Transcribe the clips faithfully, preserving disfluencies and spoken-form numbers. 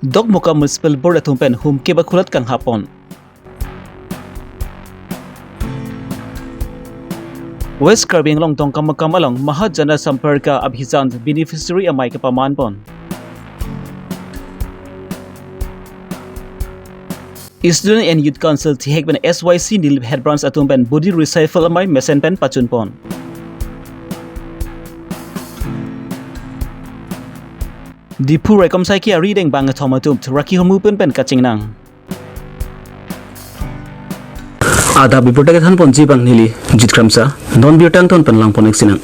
Dokmoka Municipal Board atum pen humkep akulat kanghapon. West Karbi Anglong Dongkamukam along Maha Jana Samparka Abhiyan beneficiary amei kapamanpon. Student and Youth Council thihek pen S Y C Nilip Head Branch atum pen body recycle amei mesen pen pachunpon. Diphu raikom saiki ari deng bang athom atum rakhi hormu pen pen kachingnang. Adap birta kethanponji abang neli Jit Kramsa, non birta angton pen langpon-ik sinang.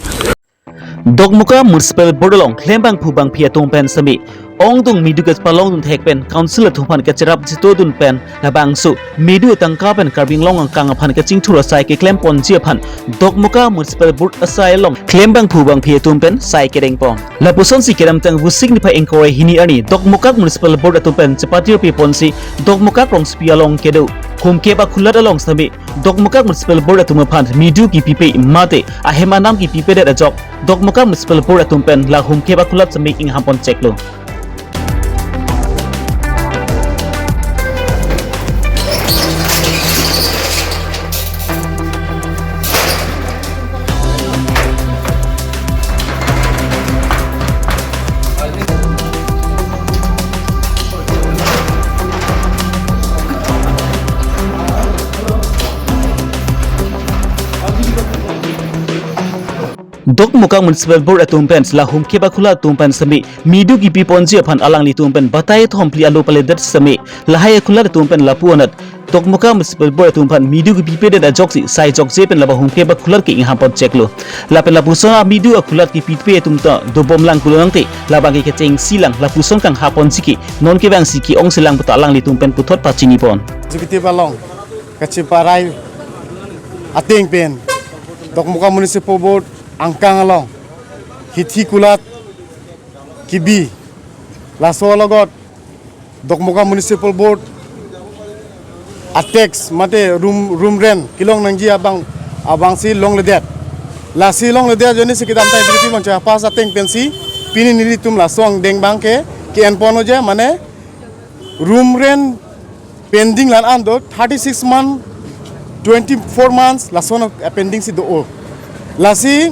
Dokmoka Municipal Board along klembangphu bangphi atum pen semi ongdung medu kepalongdun thek pen Council atum aphan kacherap chitodun pen labangso medu atangka pen Karbi Anglong angkang aphan kachingthur asai keklemponji aphan Dokmoka Municipal Board asai along klembangphu bangphi atum pen sai kedengpon. Lapusonsi kedamtang Vosik niphai ingkoi hini arni Dokmoka Municipal Board atum pen chepatiri piponsi Dokmoka Krongsepi along kedo humkep akulat along semi Dokmoka Municipal Board atum aphan medu kipipe mate ahem anam kipipedet ajok Dokmoka Municipal Board atum pen la humkep akulat semi inghapon cheklo. Dokmoka Municipal Board atum pen la humkep akulat atum pen semi medu kipiponji aphan alanglitum pen batai thom phli alo paledet semi lahai akulat atum pen lapu anat Dokmoka Municipal Board atum aphan medu kipipedet ajoksi sai jokje pen labang humkep akulat ke inghapon cheklo. Lapen lapuson amedu akulat kipipe atum ta dobomlang pulo nangte labang ke kechengsilang lapuson kanghaponji ke non kevangsi ke-ong selang puta alanglitum pen puthot pachinipon. Executive along kacheparai ateng pen Dokmoka Municipal Board angkang along hithi kulat kibi, laso alogot Dokmoka Municipal Board a-tax mate room, room rent kelong nangji abang, abangsi longledet. Lasi longledet ajoinesi kedamtang executive along chepass ateng pensi pini nelitum laso angdeng abang ke ke-enpon-oje, mane room rent pending la-an do, thirty-six month, twenty-four months lason, eh, pending si do-o. Lasi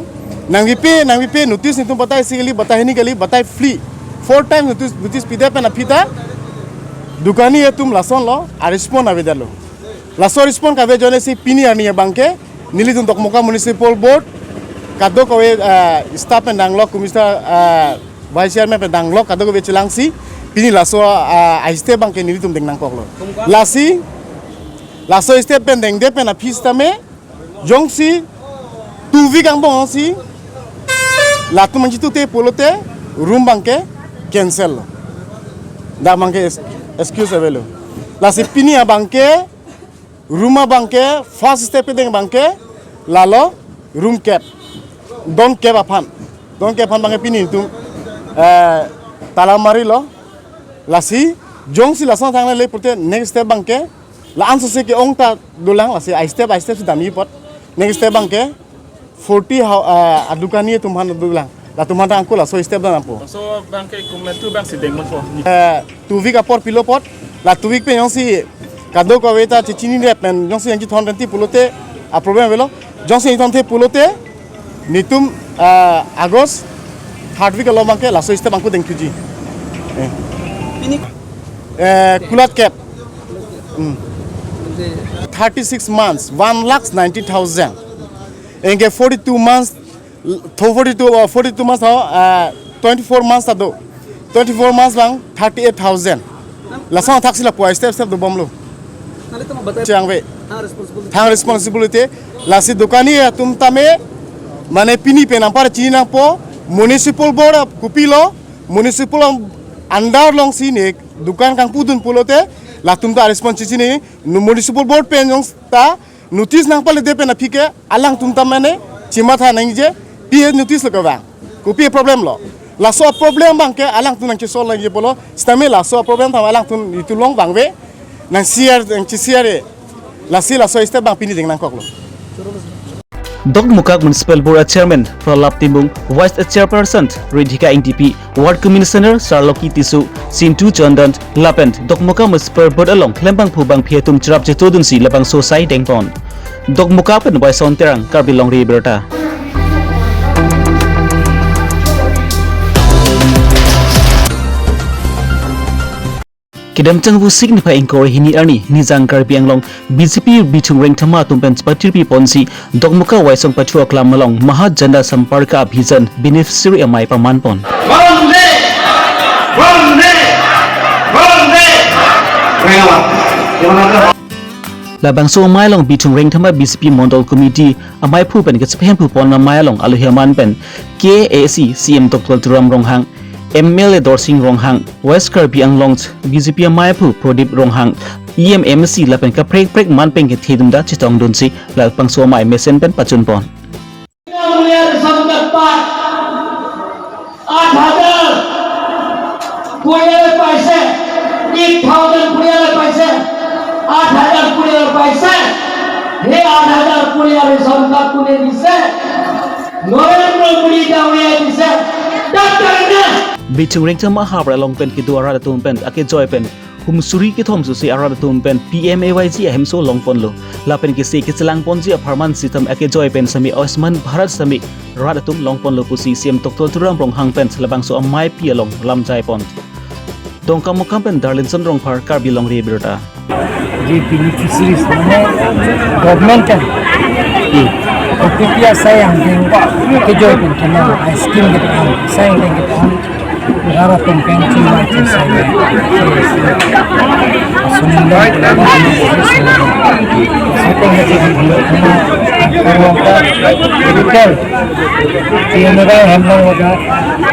nangpipe, nangpipe notice nelitum batai isi kali, batai hini kali, batai phli, four times notice, notice pidet pen aphi ta dukani atum lasonlo a-respond avedetlo. Laso respond kave ajoinesi pini arni abang ke nelitum Dokmoka Municipal Board kadokave, eh, staff pen danglok, Commissioner, eh, Vice Chairman pen danglok kadokave chelangsi pini laso, ah, a-step abang ke nelitum deng nangkoklo. Lasi laso step pen dengdet pen aphi sitame jongsi two week angbong si latum nangchitute pulote room abang ke cancel lo. Dak abang ke es-, excuse avelo. Lasi pini abang ke room abang ke first step kedeng abang ke lalo room kep, don kep aphan, don kep aphan abang ke pini nelitum, eh, tala marilo. Lasi jongsi lason thangnat le pulote next step abang ke la-an sose ke-ong ta dolang, lasi a-step a-step si damji apot next step abang ke forty hou-, eh, adukani atum aphan dolang. Latum aphan ta angko laso step dampo. Laso abang ke kometu abangsi dengponpo. Eh, two week apor pilo apot, la two week pen jongsi kadokave ta chechinine pen jongsi nangchithondunde pulote a-problem avelo. Jongsi nangchithonthe pulote nelitum, eh, August third week along abang ke laso step angko dengthuji. Eh. Pini? Eh, kulat kep. Hmm. Thirty-six months, one lakh ninety thousand. Anke forty-two months, tho forty-two, uh, forty-two months, uh, twenty-four months ta do. Twenty-four months abang thirty-eight thousand. Lason athaksi lapu a-step step dobomlo. Nelitum batai. Chang ve. Thang responsibility. Thang responsibility. Lasi dukani atum tame, mane pini pen anpar chini nangpo, Municipal Board kopilo, Municipal under alongsi ne dukan kangpudun pulote, latum ta response chini, nu Municipal Board pen jongsi ta notice nangpaledet pen aphi ke alangtum ta mane chimatha nangji, pi notice lo kevang, kopi problem lo. Laso problem abang ke alangtum nangchi-solve nangji pulo, sitame laso problem ta alangtum itum along vangve, nang-share, nangchi-share. Lasi laso step abang pini deng nangkoklo. Dokmoka Municipal Board a Chairman Pralab Timung, Vice a Chairperson Ridhika Ingtipi, Ward Commissioner Sarloki Tisso, Sintu Chandan, lapen Dokmoka Municipal Board along klembangphu bangphi atum cherap chetodunsi labangso asai dengpon. Dokmoka pen Waisong Terang, Karbi Longri Abirta. Kedamtang Vosik niphai ingkoi hini arni Nijang Karbi Anglong B J P bithung rengthama atum pen chepatirpi ponsi Dokmoka Waisong Pathu Aklam along Maha Janda Samparka Abhijan beneficiary amei paman pon. Vande! Vande! Vande! Labangso amei along bithung rengthama B J P Mondol Committee ameiphu pen kachepahemphu pon amei along alohi aman pen K A A C C M Doctor Tuliram Ronghang, M L A Dorsing Ronghang, West Karbi Anglong B J P ameiphu Pradip Ronghang, E M M C lapen kaprek prek man pen kethedunda chetongdunsi labangso amei mesen pen pachun pon. বিনামূল্যে ration card পায়, আট হাজার পরিয়ালে পাইছে, এক থাউজেণ্ড পরিয়ালে পাইছে, আট হাজার পরিয়ালে পাইছে। সেই আট হাজার পরিয়াল রেশন কাৰ্ড কোনে দিছে? নৰেন্দ্ৰ মোদী ডাঙৰীয়াই দিছে। ডাক্তৰ নে? Bithung rengthama hapra along pen kedo arat atum pen akejoi pen hum suri kethom susi arat atum pen P M A Y G ahemso longponlo. Lapen kese kechelang ponji apharman sitame akejoi pen sami Ayushman Bharat sami rat atum longponlo pusi C M Doctor Tuliram Ronghang pen labangso ameipi along lamjai pon. Dongkamukam pen Darlinson Rongphar, Karbi Longri Abirta. যে বেনিফিচিয়ারিজ মানে গভর্নমেন্ট কে প্রকৃতি আছে, আমি কেজয় কিন্তু না স্কিম কেইটা আছে, কেইটা এঘাৰ টন পেন চুলাই আছে। Tienera hem nang waga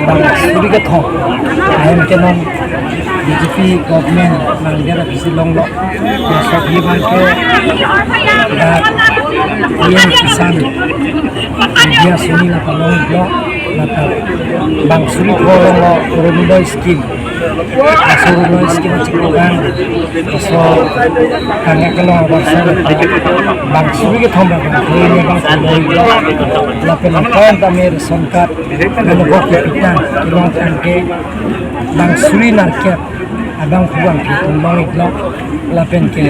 bang suri kethom ahem ke nang B J P government nang dia bisi longlo. Masuk di bangke dak P M Kisan dia sini la palong lo, maka bang suri kolong lo Orunodoi scheme. Laso Orunodoi scheme chiklo kan, laso kangya kelong abang suri, bang suri kethom bang suri ne bang suri. Lapen kan tame ration card, kan bok ke pitang, kelong tangke, bang suri nerkep abangphu bangphi atum long-iklo, lapen ke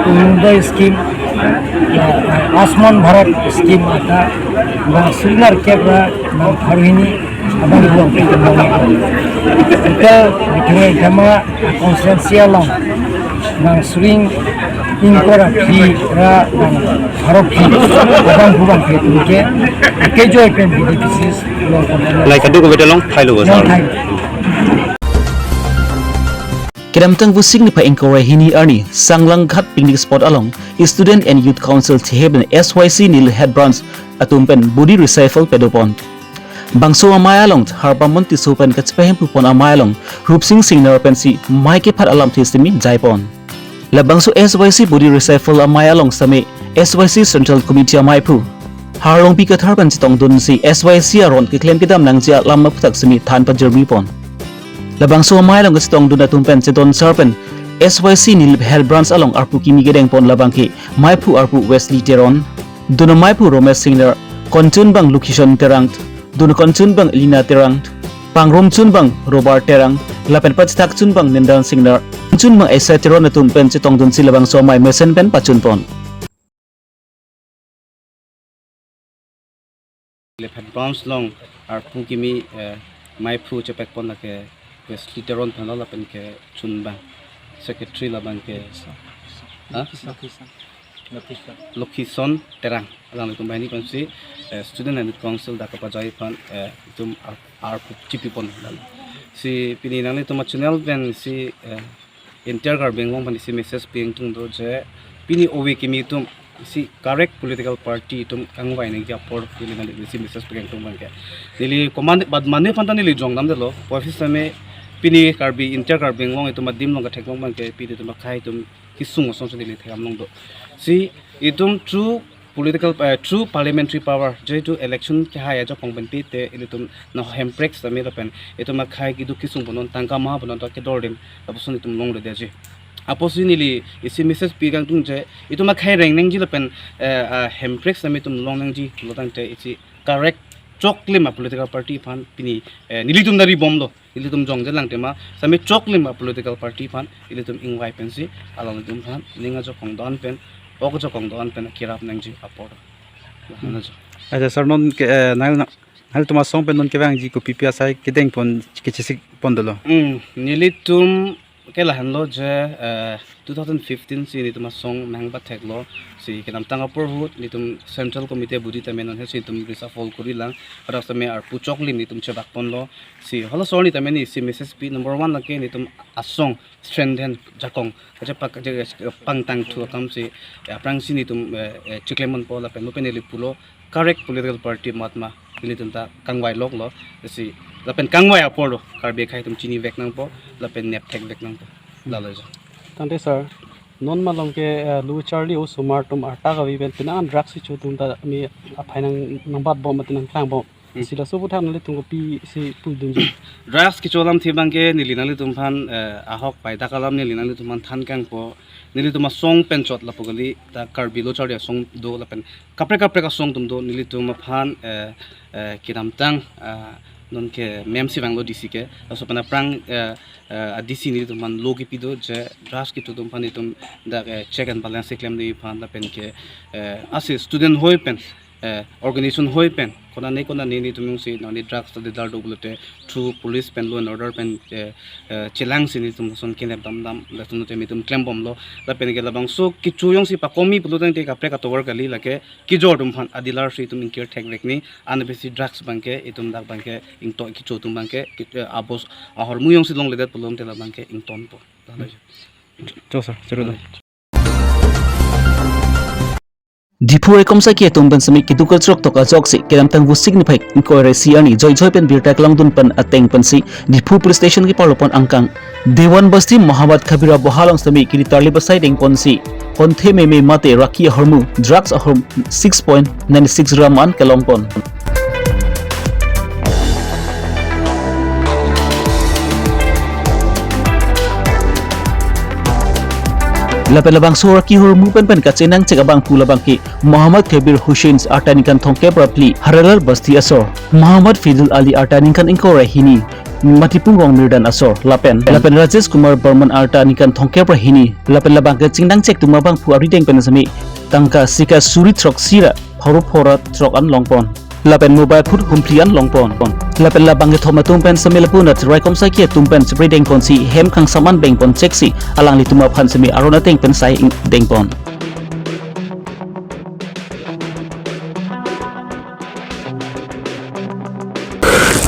Orunodoi scheme, la, Ayushman Bharat scheme ata, bang suri nerkep ra bang pharo hini abangphu bangphi atum long-iklo. Total bithung rengthama constituency along bang suri ingkoi ra phli ra bang pharo phli abangphu bangphi atum ke akejoi pen beneficiaries longpon. Lai kadu ko beta long thai lo, long sir. Thai. Kedamtang Vosik niphai ingkoi hini arni Sanglanghat picnic spot along Student and Youth Council thehe pen S Y C Nilip Head Branch atum pen body reshuffle padopon. Bangso amei along Harpamon Tisso pen kachepahemphu pon amei along Rupsing Singnar pensi mei kephat alamthe sitame jaipon. Labangso S Y C body reshuffle amei along sami S Y C Central Committee ameiphu Harlongpi Kathar pen chetongdunsi S Y C aron keklem kedam nangji alam aphuthak sitame than pajirmi pon. Labangso amei along kachetongdun atum pen chedon sar pen S Y C Nilip Head Branch along arpu kimi kedengpon labangke meiphu arpu Wesley Teron, dun ameiphu Romesh Singnar, konchun bang Lukhison Terang, dun konchun bang Elina Terang, pangrumchun bang Robert Terang, lapen pachethakchun bang Nendan Singnar, chun bang Esa Teron atum pen chetongdunsi labangso amei mesen pen pachunpon. Nilip Head Branch along arpu kimi, eh, meiphu chepekpon lake Wesley Teron aphan lo lapen ke chun bang secretary labangke, ha? Lukhison Terang. Alanglitum banghini pensi, eh, Student and Youth Council dak kapajai aphan, eh, itum ar-, arpu chipipon lalo. Si pini nanglitum achannel pensi, eh, entire Karbi Anglong aphan isi message pi-ingtung do je pini ove kimi atum isi correct political party atum kangvai nangji apor pini nangli isi message pi-ingtung abangke. Neli komat bad mane aphan ta neli jongdamdetlo. Puvoiphit sitame pini Karbi, entire Karbi Anglong atum adim along katheklong abangke pini atum akhei atum kesung asonsi neli thekdam longdo. Si itum through political, eh, through parliamentary power, jehetu election kehai ajok pangpenti te ilitum na hemprek sitame lapen itum akhei keduk kesung punon tangka maha punon ta kedordim lapuson itum longledetji. Apotsi neli isi message pi kangtung je, itum akhei reng nangji lapen, eh, ah, Hemprek sitame itum long nangji pulo tangte isi correct choklim a political party aphan pini, eh, nelitum dari bomlo, nelitum jongje lang tema, sitame choklim a political party aphan ilitum ingvai pensi, alanglitum aphan ning ajakong do-an pen, ok ajakong do-an pen kirap nangji apor. Lahan ajo. Acha sir, non ke, eh, nang, nangtum asong pen non kevangji kopi pi asai kedeng pon kechesik pon dolo. Hmm, nelitum ke lahenlo je, eh, two thousand fifteen si nelitum asong nangpatheklo, si kedamtang apor ahut nelitum Central Committee abudi tame non he si nelitum reshuffle kori lang, hadak sitame arpu choklim nelitum chebak ponlo, si halaso arni tame neli isi message pi number one lake nelitum asong strengthen jakong kachepak kache pangtangthu akam si, eh, aphrangsi nelitum, eh, eh, chiklem ponpo lapen lapen neli pulo correct political party amat ma nelitum ta kangvai loklo, si lapen kangvai apor do Karbi akhei atum chinivek nangpo lapen nepthekvek nangpo. Lalo jo. Tangte sir, non malom ke, eh, lo charli osomar atum arta kave pen penang drugs kecho atum ta mi aphai nang nangbat bom mate nangklang bom. Hmm. Si laso aputhak nanglitum kopi si pudunji? Drugs kecho alamthe abangke neli nanglitum aphan, eh, ahok paidak alam neli nanglitum aphan than kangpo. Nelitum asong pen chot lapu kali, ta Karbi lo charli asong do lapen kaprek kaprek asong atum do, nelitum aphan, eh, eh, kedamtang, ah, non ke mem si vanglo D C ke, laso pen aphrang, eh, eh, a D C nelitum aphan lo kipi do je drugs kecho atum aphan itum dak, eh, check and balance keklem nangji aphan lapen ke, eh, asi student hoi pen, eh, organization hoi pen konane konane nelitum jongsi nangli drugs ta dealer do pulote through police pen law and order pen, eh, eh, chelangsi nelitum ason kenep damdam, latum nelitum klem bomlo, lapen ke labangso kecho jongsi pakomi pulo tangte kaprek atovar kali, lake kejor atum aphan a dealer si itum ingkir thekvek ni, anabesi drugs abangke itum dak abangke ingto kecho atum abangke, ke-, eh, abos ahormu jongsi longledet pulote labangke ingtonpo. Jo sir, choro do. Diphu Raikomsaki atum pen sitame keduk kachrok tok ajoksi kedamtang Vosik niphai ingkoi ra isi arni joijoi pen birta kelangdun pen ateng pensi Diphu Police Station keparlo pon angkang Dewan Basti Mohammad Kabir aboha along sitame kiri tarlip asai deng ponsi konthe meme mate raki ahormu, drugs ahormu six point nine six gram an kelong pon. Lapen labangso raki ahormu pen pen kachenangchek abangphu labangke Mohammad Kabir Hussain arta ningkan thomkep ra phli, Haralal Basti asor, Mohammad Fidul Ali arta ningkan ingkoi ra hini, Matipung Rongmirdan asor, lapen, lapen Rajesh Kumar Barman arta ningkan thomkep ra hini, lapen labangke chenangchek atum abangphu arideng pen sitame tangka sika suri throksi ra pharo phongo ra throk an long pon. Lapen mobile phone humphli an long pon. Lapen labang kethom atum pen sitame lapu nat Raikomsaki atum pen chepre deng ponsi hem kangsam an beng pon cheksi alanglitum aphan sitame aron ateng pen sai ing-, deng pon.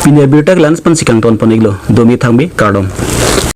Pini abirta ke la-an pensi kangton pon iklo, domi thangbi kardom.